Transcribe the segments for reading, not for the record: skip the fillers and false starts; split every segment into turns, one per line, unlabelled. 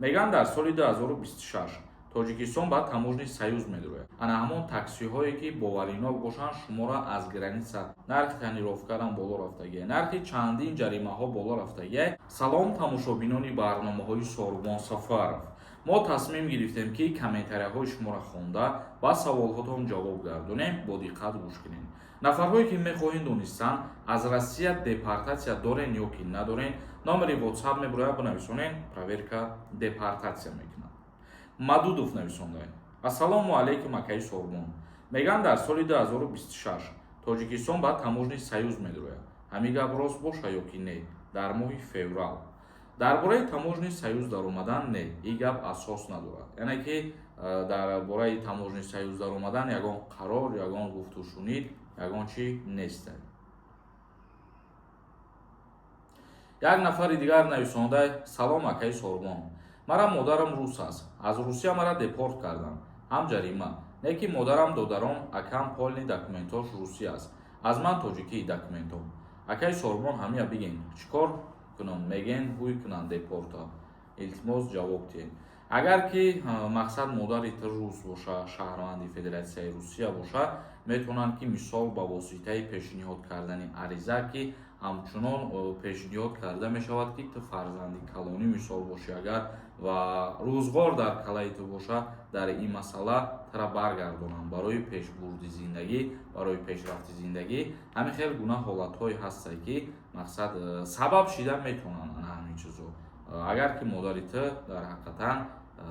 Мегӯянд, дар соли 2026 Тоҷикистон ба таможенный союз медурояд. Ана ҳамон таксиҳое, ки боваринок бошанд, шуморо аз граница. Нархи тонировкарам боло рафтагия, нархи чандин ҷаримаҳо боло рафтагия. Салом, тамошобинони барномаҳои Сорубон Сафаров. Мо тасмим гирифтем, ки комментарияҳои шуморо хонда, ба саволҳотон ҷавоб гардонем. Бо диққат гӯш кунед. Нафарҳое, ки мехоҳед донистан, аз Россия депортатсия дорен ё ки надорен, номери WhatsApp мебурояд, бинависонен, проверка депортатсия мекунад. Мадудов нависонда: «Ассалому алайкум, акаи Сорбон. Мегӯянд, дар соли 2026 Тоҷикистон ба таможенный союз медурояд. Ҳамин гап рост боша ё ки не? Дар моҳи феврал». Дар бораи таможенный союз даромадан, не, ин гап асос надорад. Яъне ки дар бораи таможенный союз даромадан ягон қарор, ягон гуфтушунид, ягон чи нест. Як нафари дигар нависонда: «Салом, акаи Сорбон. Мара модарам рус аст, аз Русия мара депорт кардам, ҳам ҷарима. Не ки модарам, додаром, акам полный документош русӣ аст, аз ман тоҷикии документом. Акаи Сорбон, ҳамия биген, чӣ кор кунам? Меген, ҳуй кунанд депорта. Илтимос, ҷавоб диҳед». Агар ки мақсад модари ту рус боша, шаҳрванди Федератсияи Русия боша, метавонанд, ки мисол ба воситаи пешниҳод кардани ариза, ки ҳамчунон пешниҳод карда мешавад, ки ту фарзанди калонӣ мисол бошӣ агар ва рӯзғор дар калаи ту боша, дар ин масъала тура баргардонанд барои пешбурди зиндагӣ, барои пешрафти зиндагӣ. Ҳамин хел гуна ҳолатҳое ҳастанд, ки мақсад сабаб шида метавонанд ана ҳамин чизо, агар ки модари ту дар ҳақиқатан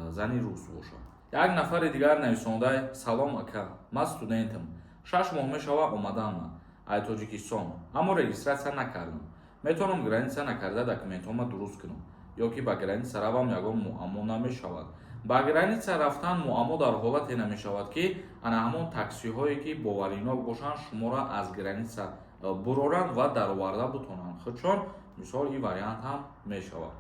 зани рус бошад. Як нафари дигар нависонда: «Салом, ака. Ман студентам, 6 моҳ мешава омаданма ай Тоҷикистон, аммо регистрация накардам. Метавонам граница накарда документҳома дуруст кунам ё ки ба граница равам, ягон муаммо намешавад?» Ба граница рафтан муаммо дар ҳолате намешавад, ки ана ҳамон таксиҳое, ки боваринок бошанд, шуморо аз граница буроранд ва дароварда бутонанд худшон. Мисол, ин вариант ҳам мешавад.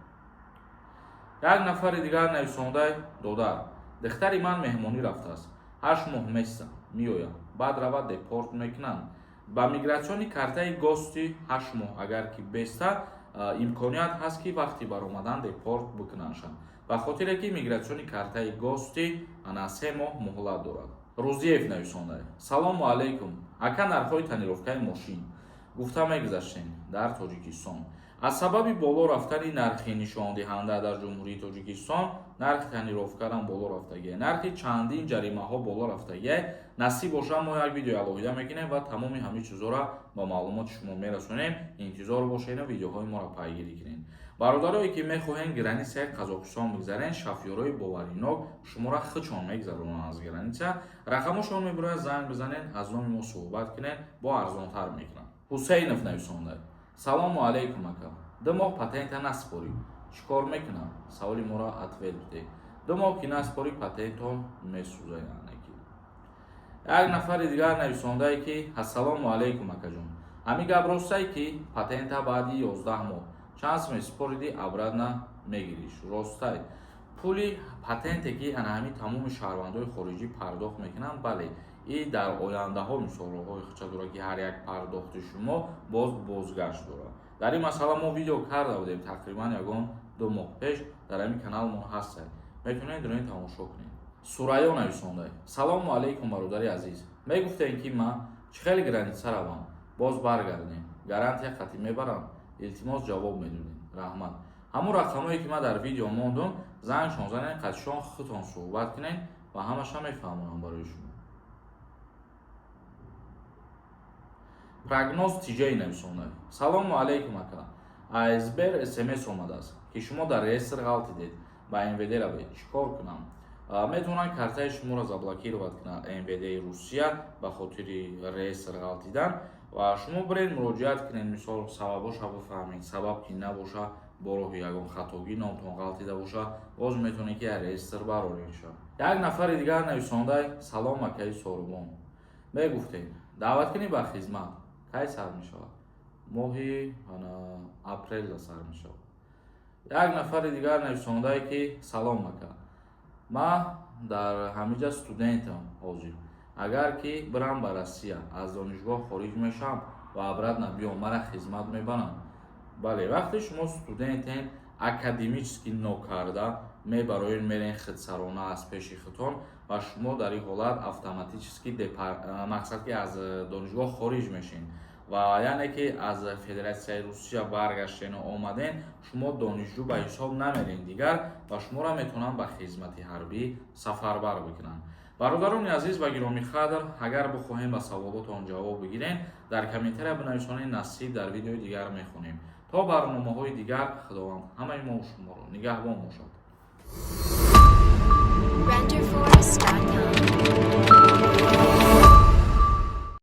Як нафари дигар нависонда: «Додар, духтари ман меҳмонӣ рафтааст, 8 моҳ места меояд, баъд равад, депорт мекунанд?» Ба миграционный картаи гости 8 моҳ агар ки беста, имконият ҳаст, ки вақти баромадан депорт бикунандшанд, ба хотире ки миграционный картаи гости ана 3 моҳ муҳлат дорад. Рӯзиев нависонда: «Салому алайкум, ака. Нархҳои тонировкаи мошин гуфта мегузаштем дар Тоҷикистон. Аз сабаби боло рафтани нархи нишондиҳанда дар Ҷумҳурии Тоҷикистон нархи тонировкарам боло рафтагия, нархи чандин ҷаримаҳо боло рафтагия. Насиб боша, мо як видеои алоҳида мекунем ва тамоми ҳамин чизҳоро ба маълумоти шумо мерасонем. Интизор бошед, видеоҳои моро пайгирӣ кунед. Бародарое, ки мехоҳем границаи Қазоқистон бигзарен, шофёрои боваринок шуморо худшон мегзаронанд аз граница. Рақамошон мебурояд, занг бизанед, аз номи мо суҳбат кунед, бо арзонтар мекунанд». Ҳусейнов нависонда: «Салому алайкум, ака. 2 моҳ патента наспорӣ, чӣ кор мекунам? Саволи моро ответ бидеҳ». 2 моҳ ки наспорӣ, патентон месӯза. Яъне ки як нафари дигар нависондае, ки «Ассалому алайкум, акаҷон. Ҳамин гап ростае, ки патента баъди 11 моҳ чанд месупориди, обратно мегириш, ростай?» Пули патенте, ки ана ҳамин тамоми шаҳрвандои хориҷӣ пардохт мекунанд, бале, и дар ояндаҳо мисол роҳҳои худша дорад, ки ҳар як пардохти шумо боз бозгашт дорад. Дар ин масъала мо видео карда будем тақрибан ягон 2 моҳ пеш, дар ҳамин каналмон ҳастад, метавонед дурен тамошо кунед. Сурайё нависонда: «Салому алайкум, бародари азиз. Мегуфтем, ки ман чӣ хеле граница равам, боз баргардем, гарантия қатъӣ мебарам? Илтимос, ҷавоб медодем, раҳмат». Ҳамон рақамое, ки ман дар видео мондум, зангшон занед, қатишон худтон суҳбат кунед ва ҳамаша мефаҳмонам барои шумо. Прогноз Тиҷай нависонда: «Салому алайкум, ака. Аз Сбер СМС омадааст, ки шумо дар реестр ғалтидед, ба МВД равед. Чӣ кор кунам?» Метавонанд картаи шуморо заблокировать кунад МВДи Русия ба хотири реестр ғалтидан ва шумо биред, муроҷиат кунед, мисол, сабабоша бифаҳмед. Сабаб ки набоша, бо роҳи ягон хатогӣ номтон ғалтида боша, боз метавонед, ки реестр бароред шавад. Як нафари дигар нависонда: «Салом, акаи Сорубон. Мегуфтед, даъваткунӣ ба хизмат кай сар мешавад?» Моҳи апрелда сар мешавад. Як нафари дигар нависондае, ки «Салом, ака. Ман дар ҳамиҷа студентам ҳозир. Агар ки бирам ба Россия, аз донишгоҳ хориҷ мешавам ва обратно биём, мара хизмат мебарам?» Бале, вақте шумо студентен, академически нокарда. Мебароен, мерен худсарона аз пеши худтон ва шумо дар ин ҳолат автоматически, мақсад ки, аз донишгоҳ хориҷ мешин. Ва яъне ки аз Федератсияи Русия баргаштену омаден, шумо донишҷӯ ба ҳисоб намерен дигар ва шуморо метавонанд ба хизмати ҳарбӣ сафарбар бикунанд. Бародарони азиз ва гиромиқадр, агар бихоҳем, ба саволотон ҷавоб бигирем, дар комментария бинависонед, насиб, дар видеои дигар мехонем. То барномаҳои дигар Худованд ҳамаи мо шуморо нигаҳбон бошад.
Renderforest.com.